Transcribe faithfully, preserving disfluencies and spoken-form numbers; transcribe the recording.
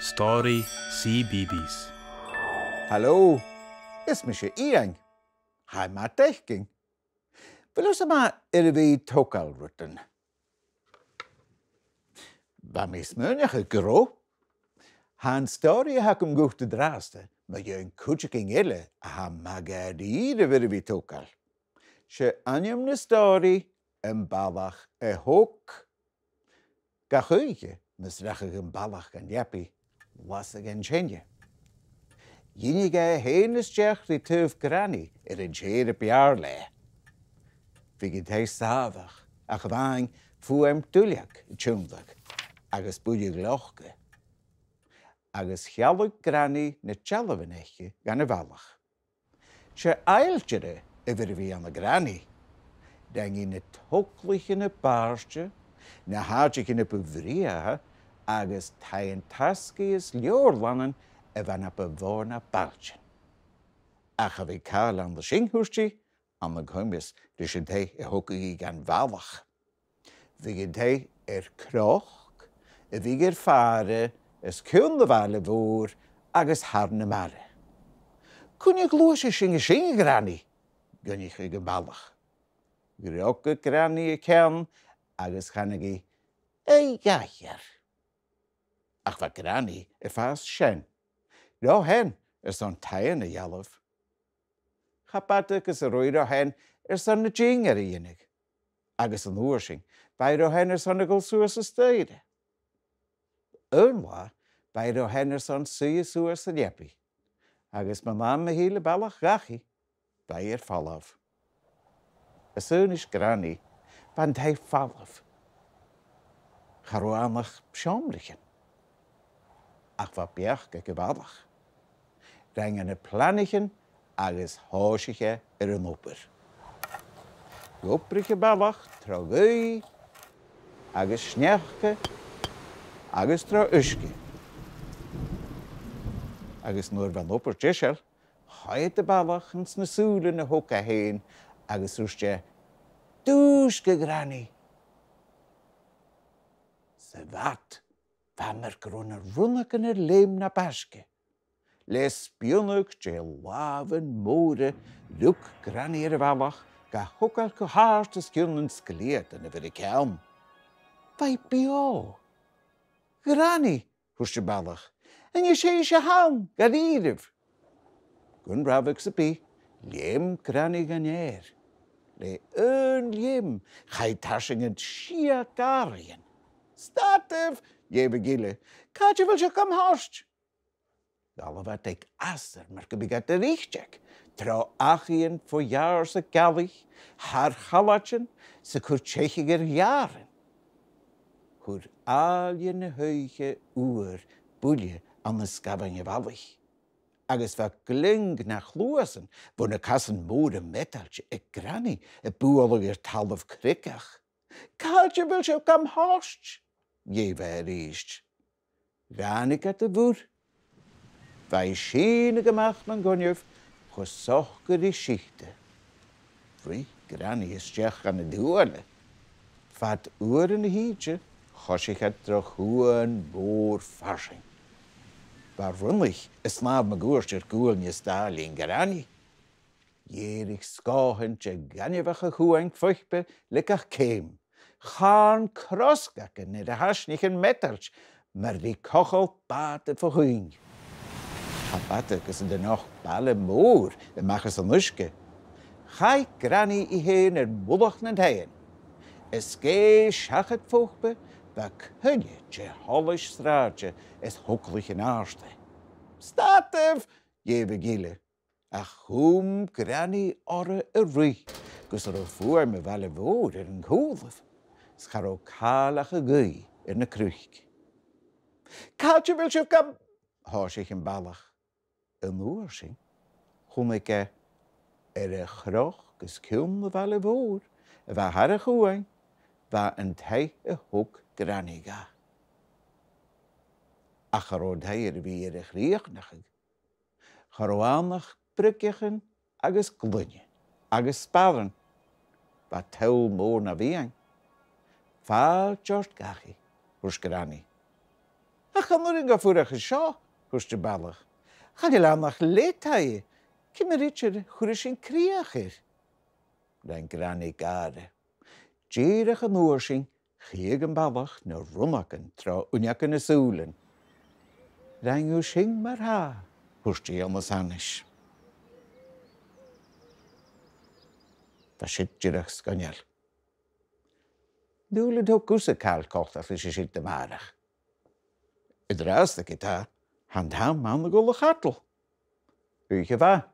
Stòiridh CBeebies. Halò, is mise Iain. Tha e math d' fhaicinn. A bheil thusa math air a bhith a' togail rudan? Bha mi a' smaoineachadh gun robh. Tha an stòiridh a th' agam dhut an-dràsta mu dheidhinn cuideigin eile a tha math dha-rìribh air a bhith a' togail. 'S e ainm na stòiridh Am Balach a Thog. Gach oidhche, mus rachadh am balach dhan leabaidh, lasadh e an teine. Dh'fhuiricheadh e e fhèin a-steach ri taobh Granny air an t-sèithear b' fheàrr leatha. Bhiodh an taigh sàmhach, ach a-mhàin fuaim duilleag a' tionndadh agus buille gleoca. Agus shealladh Granny na dealbhan aice dhan a' bhalach. 'S e ailtire a bh' air a bhith ann an Granny. Rinn i na togalaichean a b' àirde, na h-àiteachan a bu bhrèagha agus taighean-tasgaidh is leabharlannan a bha na bu mhotha na bailtean. Ach cha bhiodh càil ann an sin, thuirt i, ann an coimeas ris an taigh a thogadh i dhan bhalach. Bhiodh an taigh air croc, a bhiodh air fàire os cionn a' bhaile mhòir agus thar na mara. Cuin a ghluaiseadh sinn an sin, a Ghranny? dh'fhaighnich am balach. Ghnog Granny a ceann agus chanadh i, a dh'aithghearr. Ach bha Granny a' fàs sean. Ro shean airson taighean a dhealbh. Cha b' fhada gus an ruith ro shean airson na dinnear a dhèanamh. Agus an uair sin, bha i ro shean airson a dhol suas an staidhre. Aon latha, bha i ro shean airson suidhe suas an leabaidh. Agus mun àm a thill am balach dhachaigh, bha i air falbh. Às aonais Granny, bha an taigh falamh. Cha robh ann ach seòmraichean. Ach bha beachd aig a' bhalach. Rinn e na planaichean agus thòisich e air an obair. Dh'obraich am balach tro ghaoith agus sneachda agus tro uisge. Agus nuair a bha an obair deiseil, choimhead am balach anns na sùilean a thog e fhèin agus thuirt e, dùisg, a Ghranny! Sa bhad, bha e mar gun robh na rionnagan air leum na b' fhaisge. Le spionnadh de làmhan mòra, rug Granny air a' bhalach, ga thogail gu h-àrd os cionn nan sglèatan a bh' air a ceann. Bha i beò. Granny, thuirt am balach, an e sibhse a th' ann dha-rìribh? Gun rabhadh sam bith, leum Granny dhan fhear. Le aon leum, chaidh tarsainn an sia gàrraidhean. Stadaibh! dh'èigh an gille. Càit a bheil sibh gam thoirt? Dh'fhalbh iad aig astar mar gum biodh iad a' ruighinn, tro dhachaighean fo dheàrrsadh gealaich, thar chalaidean, 's a' cur teicheadh air gheàrran. Chuir àile na h-oidhche fhuar buille ann an sgamhain a' bhalaich. Agus bha gliong na chluasan bho na casan mòra meatailte aig Granny a' bualadh air talamh creagach. Càit a bheil sibh gam thoirt? dh'èigh e a-rithist. Dh'fhàinig iad a' mhuir. Bha i a' sìneadh a-mach mun coinneamh cho socair ri sitheadh. Ruith Granny a-steach dhan an t-suaile. Fad uairean a thìde, choisich iad tro chuan mòr farsaing. Bha rionnaich a' snàmh mun cuairt air guailneas dà linn Granny. Dh'èirich sgòthan de ghainmheach a' chuain fuipe le gach ceum. Chàrn crosgagan air a thaisnichean meatailt mar ri cochall bàta fo thuinn. Cha b' fhada gus an do nochd baile mòr a-mach às an uisge. Chaidh Granny i fhèin air mullach nan taighean. A' sgèith seachad fuipe, bha coille de sholais sràide is thogalaichean àrda. Stadaibh! dh'èigh an gille. Ach chùm Granny oirre a' ruith, gus an robh fuaim a' bhaile mhòir air an cùlaibh, 's cha robh càil ach a' ghaoth air na cnuic. Càit a bheil sibh gam... thòisich am balach. An uair sin, chunnaic e air a' chnoc os cionn a' bhaile mhòir, a bha thar a' chuain, bha an taigh a thog Granny dha. Ach cha robh an taigh air a bhith air a chrìochnachadh. Cha robh ann ach briogachan agus gloine agus sparran. Bha toll mòr na mheadhan. Fàilte ort dhachaigh, thuirt Granny. Ach chan urrainn dhomh fuireach an seo, thuirt am balach. Chan eil ann ach leotaidh. Ciamar idir a chuireadh sinn crìoch air? Rinn Granny gàire. Dìreach an uair sin, chitheadh am balach na rionnagan tro uinneagan na sùilean. Rinn thu sin mar-thà, thuirt i Ionas Anais. Bha siud dìreach sgoinneil. Nuair a thog thusa càil coltach leis an siud a-màireach. An-dràsta ge-tà, tha an t-àm ann a dhol a chadal. Oidhche mhath,